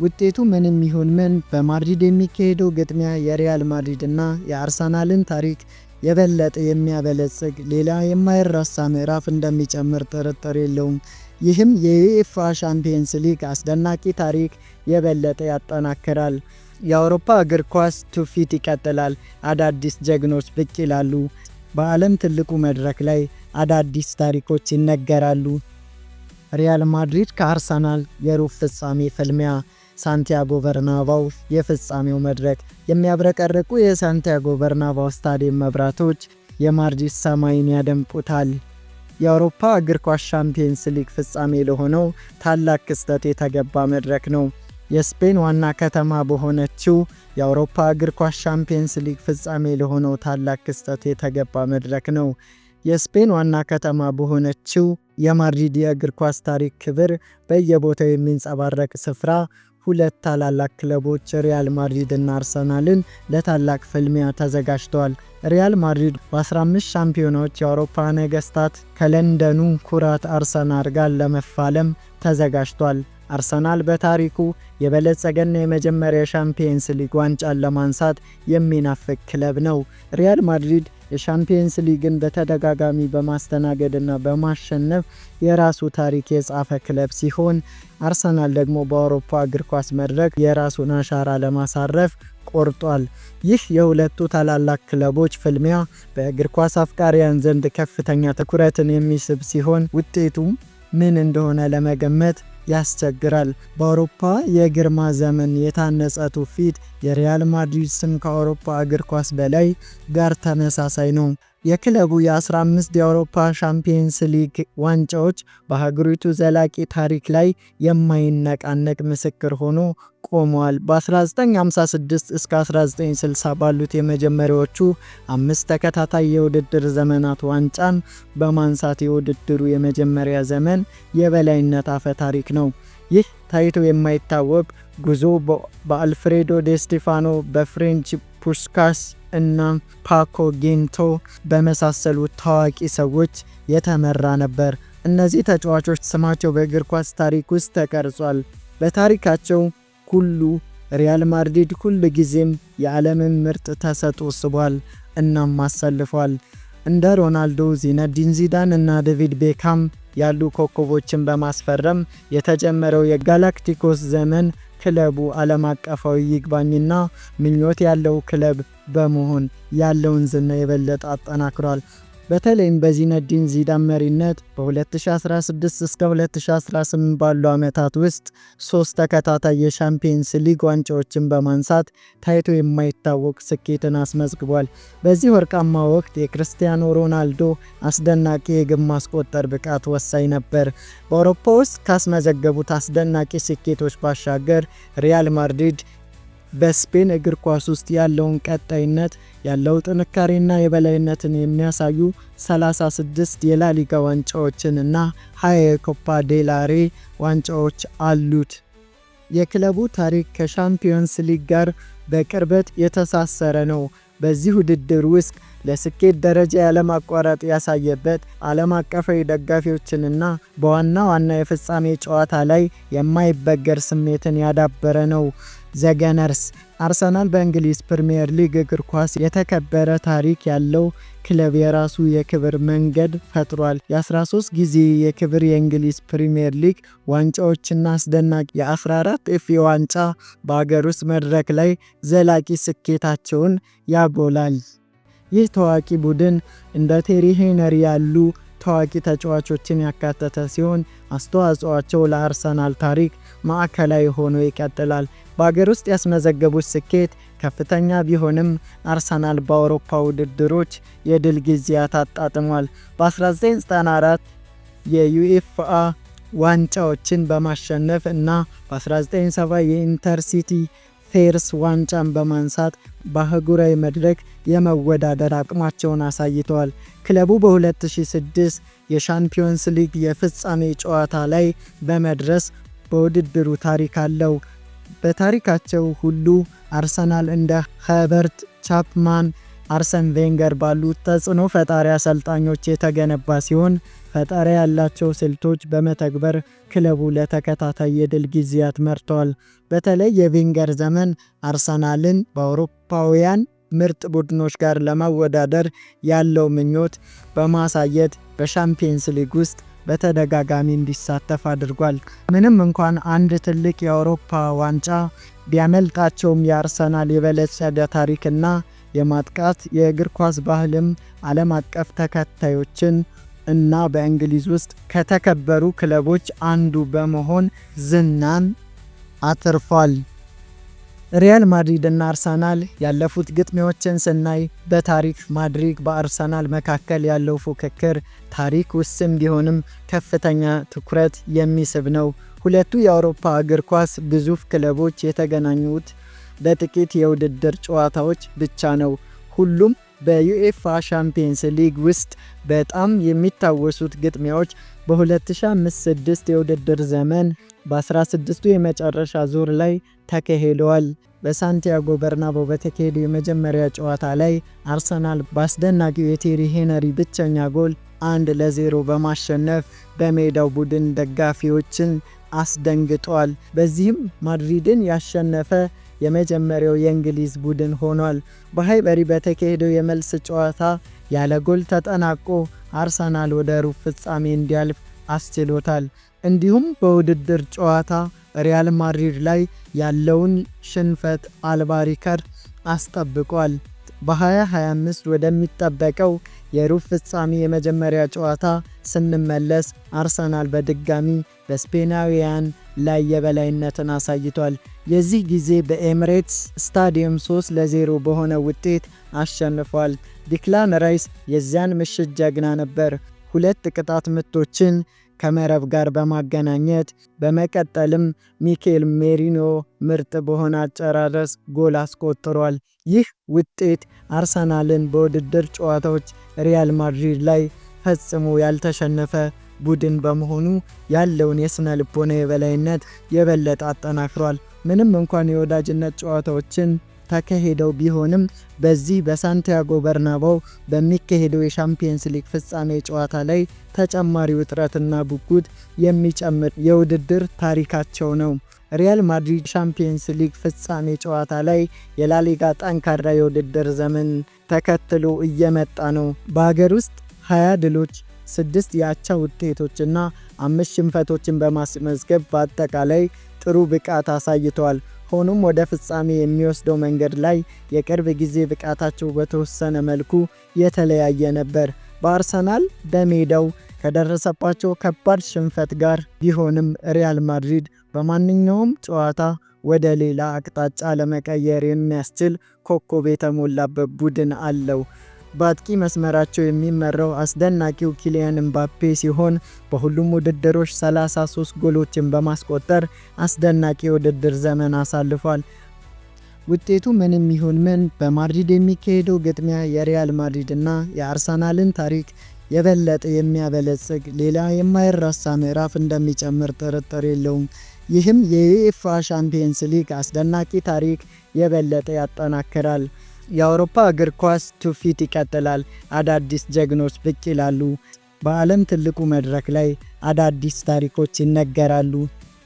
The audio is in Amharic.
ውጤቱ ምንም ይሁን ምን፣ በማድሪድ የሚካሄደው ግጥሚያ የሪያል ማድሪድ እና የአርሰናልን ታሪክ የበለጠ የሚያበለጽግ ሌላ የማይረሳ ምዕራፍ እንደሚጨምር ጥርጥር የለውም። ይህም የዩኤፋ ሻምፒየንስ ሊግ አስደናቂ ታሪክ የበለጠ ያጠናክራል። የአውሮፓ እግር ኳስ ትውፊት ይቀጥላል። አዳዲስ ጀግኖች ብቅ ይላሉ። በዓለም ትልቁ መድረክ ላይ አዳዲስ ታሪኮች ይነገራሉ። ሪያል ማድሪድ ከአርሰናል የሩብ ፍጻሜ ፍልሚያ፣ ሳንቲያጎ በርናባው የፍጻሜው መድረክ። የሚያብረቀርቁ የሳንቲያጎ በርናባው ስታዲየም መብራቶች የማድሪድ ሰማይን ያደምቁታል። የአውሮፓ እግር ኳስ ሻምፒየንስ ሊግ ፍጻሜ ለሆነው ታላቅ ክስተት የተገባ መድረክ ነው። የስፔን ዋና ከተማ በሆነችው የአውሮፓ እግር ኳስ ሻምፒየንስ ሊግ ፍጻሜ ለሆነው ታላቅ ክስተት የተገባ መድረክ ነው። የስፔን ዋና ከተማ በሆነችው የማድሪድ የእግር ኳስ ታሪክ ክብር በየቦታው የሚንጸባረቅ ስፍራ ሁለት ታላላቅ ክለቦች ሪያል ማድሪድ እና አርሰናልን ለታላቅ ፍልሚያ ተዘጋጅተዋል። ሪያል ማድሪድ በ15 ሻምፒዮናዎች የአውሮፓ ነገስታት ከለንደኑ ኩራት አርሰናል ጋር ለመፋለም ተዘጋጅቷል። አርሰናል በታሪኩ የበለጸገና የመጀመሪያ የሻምፒየንስ ሊግ ዋንጫን ለማንሳት የሚናፍቅ ክለብ ነው። ሪያል ማድሪድ የሻምፒየንስ ሊግን በተደጋጋሚ በማስተናገድና በማሸነፍ የራሱ ታሪክ የጻፈ ክለብ ሲሆን፣ አርሰናል ደግሞ በአውሮፓ እግር ኳስ መድረክ የራሱን አሻራ ለማሳረፍ ቆርጧል። ይህ የሁለቱ ታላላቅ ክለቦች ፍልሚያ በእግር ኳስ አፍቃሪያን ዘንድ ከፍተኛ ትኩረትን የሚስብ ሲሆን፣ ውጤቱም ምን እንደሆነ ለመገመት ያስቸግራል። በአውሮፓ የግርማ ዘመን የታነጸ ትውፊት የሪያል ማድሪድ ስም ከአውሮፓ እግር ኳስ በላይ ጋር ተመሳሳይ ነው። የክለቡ የ15 የአውሮፓ ሻምፒየንስ ሊግ ዋንጫዎች በሀገሪቱ ዘላቂ ታሪክ ላይ የማይነቃነቅ ምስክር ሆኖ ቆመዋል። በ1956 እስከ 1960 ባሉት የመጀመሪያዎቹ አምስት ተከታታይ የውድድር ዘመናት ዋንጫን በማንሳት የውድድሩ የመጀመሪያ ዘመን የበላይነት አፈ ታሪክ ነው። ይህ ታይቶ የማይታወቅ ጉዞ በአልፍሬዶ ዴስቴፋኖ፣ በፌሬንች ፑስካስ እና ፓኮ ጌንቶ በመሳሰሉ ታዋቂ ሰዎች የተመራ ነበር። እነዚህ ተጫዋቾች ስማቸው በእግር ኳስ ታሪክ ውስጥ ተቀርጿል። በታሪካቸው ሁሉ ሪያል ማድሪድ ሁል ጊዜም የዓለምን ምርጥ ተሰጥኦ ስቧል እናም አሰልፏል። እንደ ሮናልዶ፣ ዚነዲን ዚዳን እና ዴቪድ ቤካም ያሉ ኮከቦችን በማስፈረም የተጀመረው የጋላክቲኮስ ዘመን ክለቡ ዓለም አቀፋዊ ይግባኝና ምኞት ያለው ክለብ በመሆን ያለውን ዝና የበለጠ አጠናክሯል። በተለይም በዚነዲን ዚዳን መሪነት በ2016 እስከ 2018 ባሉ ዓመታት ውስጥ ሶስት ተከታታይ የሻምፒየንስ ሊግ ዋንጫዎችን በማንሳት ታይቶ የማይታወቅ ስኬትን አስመዝግቧል። በዚህ ወርቃማ ወቅት የክርስቲያኖ ሮናልዶ አስደናቂ የግብ ማስቆጠር ብቃት ወሳኝ ነበር። በአውሮፓ ውስጥ ካስመዘገቡት አስደናቂ ስኬቶች ባሻገር ሪያል ማድሪድ በስፔን እግር ኳስ ውስጥ ያለውን ቀጣይነት ያለው ጥንካሬና የበላይነትን የሚያሳዩ 36 የላሊጋ ዋንጫዎችን እና 20 የኮፓ ዴላሬ ዋንጫዎች አሉት። የክለቡ ታሪክ ከሻምፒዮንስ ሊግ ጋር በቅርበት የተሳሰረ ነው። በዚህ ውድድር ውስጥ ለስኬት ደረጃ ያለማቋረጥ ያሳየበት ዓለም አቀፋዊ ደጋፊዎችንና በዋና ዋና የፍጻሜ ጨዋታ ላይ የማይበገር ስሜትን ያዳበረ ነው። The Gunners አርሰናል በእንግሊዝ ፕሪምየር ሊግ እግር ኳስ የተከበረ ታሪክ ያለው ክለብ የራሱ የክብር መንገድ ፈጥሯል። የ13 ጊዜ የክብር የእንግሊዝ ፕሪምየር ሊግ ዋንጫዎችና አስደናቂ የ14 ኤፍኤ ዋንጫ በአገር ውስጥ መድረክ ላይ ዘላቂ ስኬታቸውን ያጎላል። ይህ ታዋቂ ቡድን እንደ ቴሪ ሄነሪ ያሉ ታዋቂ ተጫዋቾችን ያካተተ ሲሆን፣ አስተዋጽኦአቸው ለአርሰናል ታሪክ ማዕከላዊ ሆኖ ይቀጥላል። በአገር ውስጥ ያስመዘገቡት ስኬት ከፍተኛ ቢሆንም፣ አርሰናል በአውሮፓ ውድድሮች የድል ጊዜያት አጣጥሟል። በ1994 የዩኤፍአ ዋንጫዎችን በማሸነፍ እና በ1970 የኢንተርሲቲ ፌርስ ዋንጫን በማንሳት በአህጉራዊ መድረክ የመወዳደር አቅማቸውን አሳይተዋል። ክለቡ በ2006 የሻምፒዮንስ ሊግ የፍጻሜ ጨዋታ ላይ በመድረስ በውድድሩ ታሪክ አለው። በታሪካቸው ሁሉ አርሰናል እንደ ኸርበርት ቻፕማን፣ አርሰን ቬንገር ባሉ ተጽዕኖ ፈጣሪ አሰልጣኞች የተገነባ ሲሆን፣ ፈጠራ ያላቸው ስልቶች በመተግበር ክለቡ ለተከታታይ የድል ጊዜያት መርተዋል። በተለይ የቬንገር ዘመን አርሰናልን በአውሮፓውያን ምርጥ ቡድኖች ጋር ለመወዳደር ያለው ምኞት በማሳየት በሻምፒየንስ ሊግ ውስጥ በተደጋጋሚ እንዲሳተፍ አድርጓል። ምንም እንኳን አንድ ትልቅ የአውሮፓ ዋንጫ ቢያመልጣቸውም፣ የአርሰናል የበለጸገ ታሪክና የማጥቃት የእግር ኳስ ባህልም ዓለም አቀፍ ተከታዮችን እና በእንግሊዝ ውስጥ ከተከበሩ ክለቦች አንዱ በመሆን ዝናን አትርፏል። ሪያል ማድሪድ እና አርሰናል ያለፉት ግጥሚያዎችን ስናይ፣ በታሪክ ማድሪድ በአርሰናል መካከል ያለው ፉክክር ታሪክ ውስን ቢሆንም ከፍተኛ ትኩረት የሚስብ ነው። ሁለቱ የአውሮፓ እግር ኳስ ግዙፍ ክለቦች የተገናኙት በጥቂት የውድድር ጨዋታዎች ብቻ ነው። ሁሉም በዩኤፋ ሻምፒየንስ ሊግ ውስጥ በጣም የሚታወሱት ግጥሚያዎች በ2005/6 የውድድር ዘመን በ16ቱ የመጨረሻ ዙር ላይ ተካሂደዋል። በሳንቲያጎ በርናቦ በተካሄደው የመጀመሪያ ጨዋታ ላይ አርሰናል በአስደናቂው የቴሪ ሄነሪ ብቸኛ ጎል 1-0 በማሸነፍ በሜዳው ቡድን ደጋፊዎችን አስደንግጧል። በዚህም ማድሪድን ያሸነፈ የመጀመሪያው የእንግሊዝ ቡድን ሆኗል። በሃይበሪ በተካሄደው የመልስ ጨዋታ ያለ ጎል ተጠናቆ አርሰናል ወደ ሩብ ፍጻሜ እንዲያልፍ አስችሎታል። እንዲሁም በውድድር ጨዋታ ሪያል ማድሪድ ላይ ያለውን ሽንፈት አልባ ሪከርድ አስጠብቋል። በ2025 ወደሚጠበቀው የሩብ ፍጻሜ የመጀመሪያ ጨዋታ ስንመለስ፣ አርሰናል በድጋሚ በስፔናውያን ላይ የበላይነትን አሳይቷል። የዚህ ጊዜ በኤምሬትስ ስታዲየም 3-0 በሆነ ውጤት አሸንፏል። ዲክላን ራይስ የዚያን ምሽት ጀግና ነበር። ሁለት ቅጣት ምቶችን ከመረብ ጋር በማገናኘት፣ በመቀጠልም ሚኬል ሜሪኖ ምርጥ በሆነ አጨራረስ ጎል አስቆጥሯል። ይህ ውጤት አርሰናልን በውድድር ጨዋታዎች ሪያል ማድሪድ ላይ ፈጽሞ ያልተሸነፈ ቡድን በመሆኑ ያለውን የስነ ልቦና የበላይነት የበለጠ አጠናክሯል። ምንም እንኳን የወዳጅነት ጨዋታዎችን ተካሂደው ቢሆንም፣ በዚህ በሳንቲያጎ በርናባው በሚካሄደው የሻምፒየንስ ሊግ ፍጻሜ ጨዋታ ላይ ተጨማሪ ውጥረትና ጉጉት የሚጨምር የውድድር ታሪካቸው ነው። ሪያል ማድሪድ ሻምፒየንስ ሊግ ፍጻሜ ጨዋታ ላይ የላሊጋ ጠንካራ የውድድር ዘመን ተከትሎ እየመጣ ነው። በሀገር ውስጥ 20 ድሎች፣ ስድስት የአቻ ውጤቶችና አምስት ሽንፈቶችን በማስመዝገብ በአጠቃላይ ጥሩ ብቃት አሳይተዋል። ሆኖም ወደ ፍጻሜ የሚወስደው መንገድ ላይ የቅርብ ጊዜ ብቃታቸው በተወሰነ መልኩ የተለያየ ነበር። በአርሰናል በሜዳው ከደረሰባቸው ከባድ ሽንፈት ጋር ቢሆንም፣ ሪያል ማድሪድ በማንኛውም ጨዋታ ወደ ሌላ አቅጣጫ ለመቀየር የሚያስችል ኮከብ የተሞላበት ቡድን አለው። በአጥቂ መስመራቸው የሚመራው አስደናቂው ኪሊያን ምባፔ ሲሆን፣ በሁሉም ውድድሮች 33 ጎሎችን በማስቆጠር አስደናቂ የውድድር ዘመን አሳልፏል። ውጤቱ ምንም ይሁን ምን፣ በማድሪድ የሚካሄደው ግጥሚያ የሪያል ማድሪድ እና የአርሰናልን ታሪክ የበለጠ የሚያበለጽግ ሌላ የማይረሳ ምዕራፍ እንደሚጨምር ጥርጥር የለውም። ይህም የዩኤፋ ሻምፒየንስ ሊግ አስደናቂ ታሪክ የበለጠ ያጠናክራል። የአውሮፓ እግር ኳስ ትውፊት ይቀጥላል። አዳዲስ ጀግኖች ብቅ ይላሉ። በዓለም ትልቁ መድረክ ላይ አዳዲስ ታሪኮች ይነገራሉ።